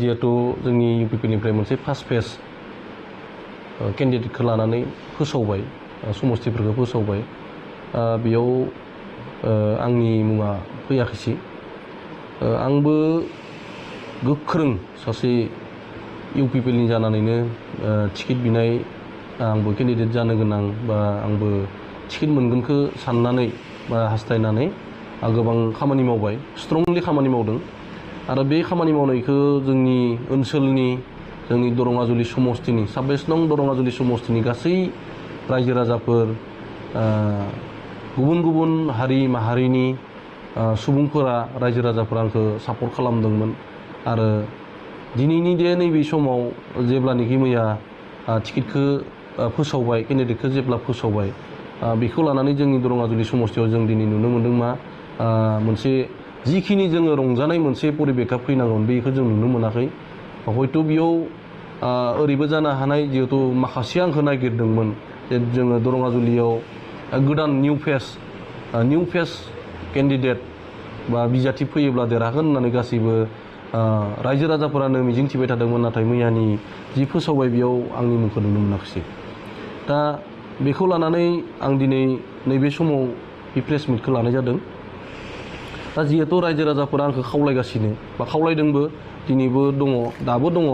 जिहेतु जोंनि इउपिपिनिफ्राय मोनसे फार्स्ट फेज केन्डिडेटखौ लानानै फोसावबाय समस्थिफोरखौ फोसावबाय बेयाव आंनि मुङा फैयाखैसै आंबो गोख्रों सासे इउपिपिएलनि जानानैनो टिकेट बिनाय आंबो केन्डिडेट जानो गोनां बा आंबो टिकेट मोनगोनखौ साननानै बा हास्थायनानै आं गोबां खामानि मावबाय स्ट्रंलि खामानि मावदों आरो बे खामानि मावनायखौ जोंनि ओनसोलनि जोंनि दरङाजुलि समस्थिनि 26 नं दरङाजुलि समस्थिनि गासै रायजो राजाफोर गुबुन गुबुन हारि माहारिनि सुबुंफोरा रायजो राजाफोरा आंखौ सापर्ट खालामदोंमोन आरो दिनैनि नैबे समाव जेब्लानोखि मैया टिकेटखौ फोसावबाय केन्डिडेटखौ जेब्ला फोसावबाय बेखौ लानानै जोंनि दरङाजुलि समस्थियाव जों दिनै नुनो मोन्दों मा मोनसे जिखिनि जोङो रंजानाय मोनसे परिबेखा फैनांगौमोन बेखौ जों नुनो मोनाखै हयथ' बेयाव ओरैबो जानो हानाय जिहेतु माखासे आंखौ नागिरदोंमोन जे जोङो दरङाजुलियाव गोदान निउ फेस केन्डिडेट बा बिजाथि फैयोब्ला देरहागोन होननानै गासैबो रायजो राजाफोरानो मिजिंथिबाय थादोंमोन नाथाय मैयानि जि फोसावबाय बेयाव आंनि मुंखौ नुनो मोनाखिसै दा बेखौ लानानै आं दिनै नैबे समाव बे प्रेस मिटखौ लानाय जादों दा जिहेतु रायजो राजाफोरा आंखौ खावलायगासिनो बा खावलायदोंबो दिनैबो दङ दाबो दङ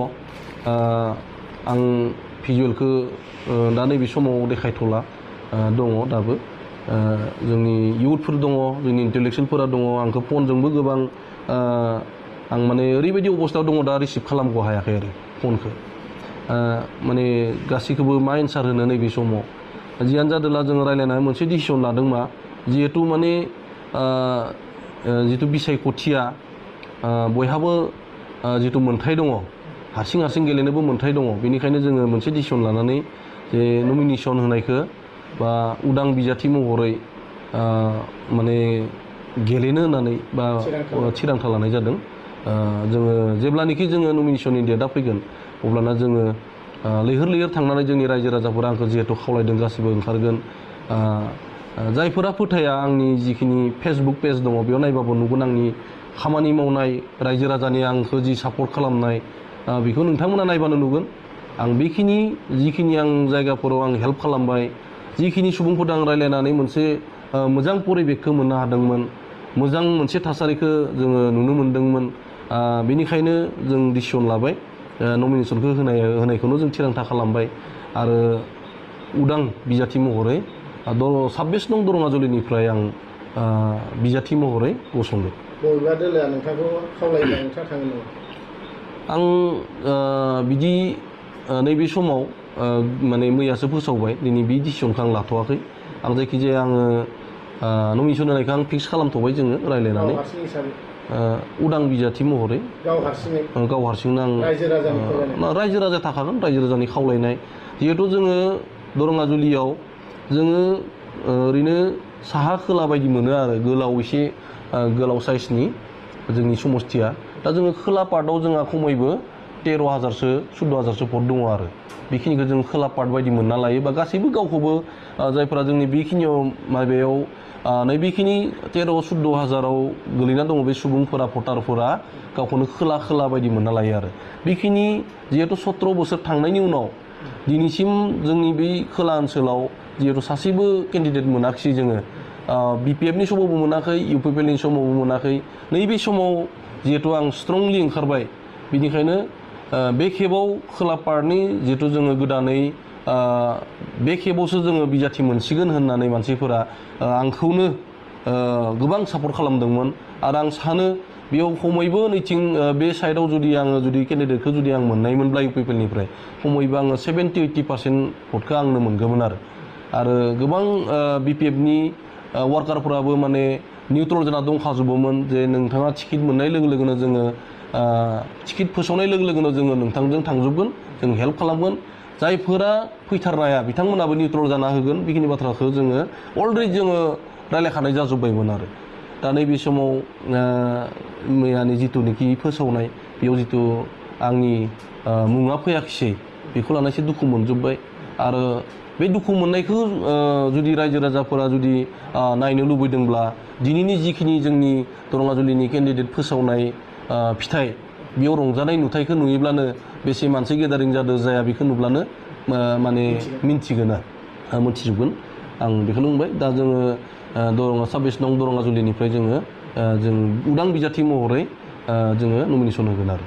आं भिजुवेलखौ दा नैबे समाव देखायथ'ला दङ दाबो जोंनि इयुथफोर दङ जोंनि इन्टेलेक्सुयेलफोरा दङ आंखौ फनजोंबो गोबां आं माने ओरैबायदि अबस्थायाव दङ दा रिसिभ खालामग' हायाखै आरो फनखौ माने गासैखौबो मा एन्सार होनो नैबे समाव जियानो जादोंला जों रायज्लायनानै मोनसे डिसिसन लादों मा जिहेतु माने जिथु बिसायख'थिया बयहाबो जिथु मोन्थाय दङ हारसिं गेलेनोबो मोन्थाय दङ बेनिखायनो जोङो मोनसे डिसिसन लानानै जे नमिनेसन होनायखौ बा उदां बिजाथि महरै माने गेलेनो होननानै बा थिरांथा लानाय जादों जोङो जेब्लानोखि जोङो नमिनेसननि डेटआ फैगोन अब्लाना जोङो लैहोर थांनानै जोंनि रायजो राजाफोरा आंखौ जिहेतु खावलायदों गासिबो ओंखारगोन जायफोरा फोथाया आंनि जिखिनि फेसबुक पेज दङ बेयाव नायबाबो नुगोन आंनि खामानि मावनाय रायजो राजानि आंखौ जि सापर्ट खालामनाय बेखौ नोंथांमोना नायबानो नुगोन आं बेखिनि जिखिनि आं जायगाफोराव आं हेल्प खालामबाय जिखिनि सुबुंफोरजों आं रायज्लायनानै मोनसे मोजां परिबेखखौ मोननो हादोंमोन मोजां मोनसे थासारिखौ जोङो नुनो मोन्दोंमोन बेनिखायनो जों डिसिसन लाबाय नमिनेसनखौ होनायखौनो जों थिरांथा खालामबाय आरो उदां बिजाथि महरै 26 नं दरङाजुलिनिफ्राय आं बिजाथि महरै गसंदों बबेबा दोलोआ नोंथांखौ खावलायोब्ला नोंथाङा थाङो नामा आं बिदि नैबे समाव माने मैयासो फोसावबाय दिनै बे डिसिसनखौ आं लाथ'वाखै आं जायखिजाया आङो नमिनेसन होनायखौ आं फिक्स खालामथ'बाय जोङो रायज्लायनानै उदां बिजाथि महरै गाव हारसिंनो आं रायजो राजा थाखागोन रायजो राजानि खावलायनाय जिहेथु जोङो दरङाजुलियाव जोङो ओरैनो साहा खोला बायदि मोनो आरो एसे गोलाव साइजनि जोंनि समस्थिया दा जोङो खोला पार्टआव जोंहा खमैबो 13,000सो 14,000सो भट दङ आरो बेखिनिखौ जों खोला पार्ट बायदि मोनना लायो बा गासैबो गावखौबो जायफोरा जोंनि बेखिनियाव माबायाव नैबेखिनि 13-14,000आव गोलैना दङ बे सुबुंफोरा भटारफोरा गावखौनो खोला बायदि मोनना लायो आरो बेखिनि जिहेतु 17 बोसोर थांनायनि उनाव दिनैसिम जोंनि बे खोला ओनसोलाव जिहेतु सासेबो केन्डिडेट मोनाखिसै जोङो बिपिएफनि समावबो मोनाखै इउपिपिएलनि समावबो मोनाखै नैबे समाव जिहेतु आं स्ट्रंलि ओंखारबाय बिनिखायनो बे खेबाव खोला पार्टनि जिहेतु जोङो गोदानै बे खेबावसो जोङो बिजाथि मोनसिगोन होननानै मानसिफोरा आंखौनो गोबां सापर्ट खालामदोंमोन आरो आं सानो बेयाव खमैबो नैथिं बे साइडआव जुदि केन्डिडेटखौ जुदि आं मोननायमोनब्ला इउपिपिएलनिफ्राय खमैबो आङो 70-80% भटखौ आंनो मोनगौमोन आरो गोबां बिपिएफनि वार्कारफोराबो माने निउट्रल जाना दंखाजोबोमोन जे नोंथाङा टिकेट मोननाय लोगो लोगोनो जोङो टिकेट फोसावनाय लोगो लोगोनो जोङो नोंथांजों थांजोबगोन जों हेल्प खालामगोन जायफोरा फैथारनो हाया बिथांमोनाबो निउट्रल जाना होगोन बेखिनि बाथ्राखौ जोङो अलरेडि जोङो रायज्लायखानाय जाजोब्बायमोन आरो दा नैबे समाव मैयानि जिथुनिखि फोसावनाय बेयाव जिथु आंनि मुङा फैयाखिसै बेखौ लाना एसे दुखु मोनजोब्बाय आरो बे दुखु मोननायखौ जुदि रायजो राजाफोरा जुदि नायनो लुबैदोंब्ला दिनैनि जिखिनि जोंनि दरङाजुलिनि केन्डिडेट फोसावनाय फिथाइ बेयाव रंजानाय नुथायखौ नुयोब्लानो बेसे मानसि गेदारिं जादों जाया बेखौ नुब्लानो माने मिन्थिगोन आरो मोनथिजोबगोन आं बेखौनो बुंबाय दा जोङो दरंगा 26 नं दरंगा जुलिनिफ्राय जों उदां बिजाथि महरै जोङो नमिनेसन होगोन आरो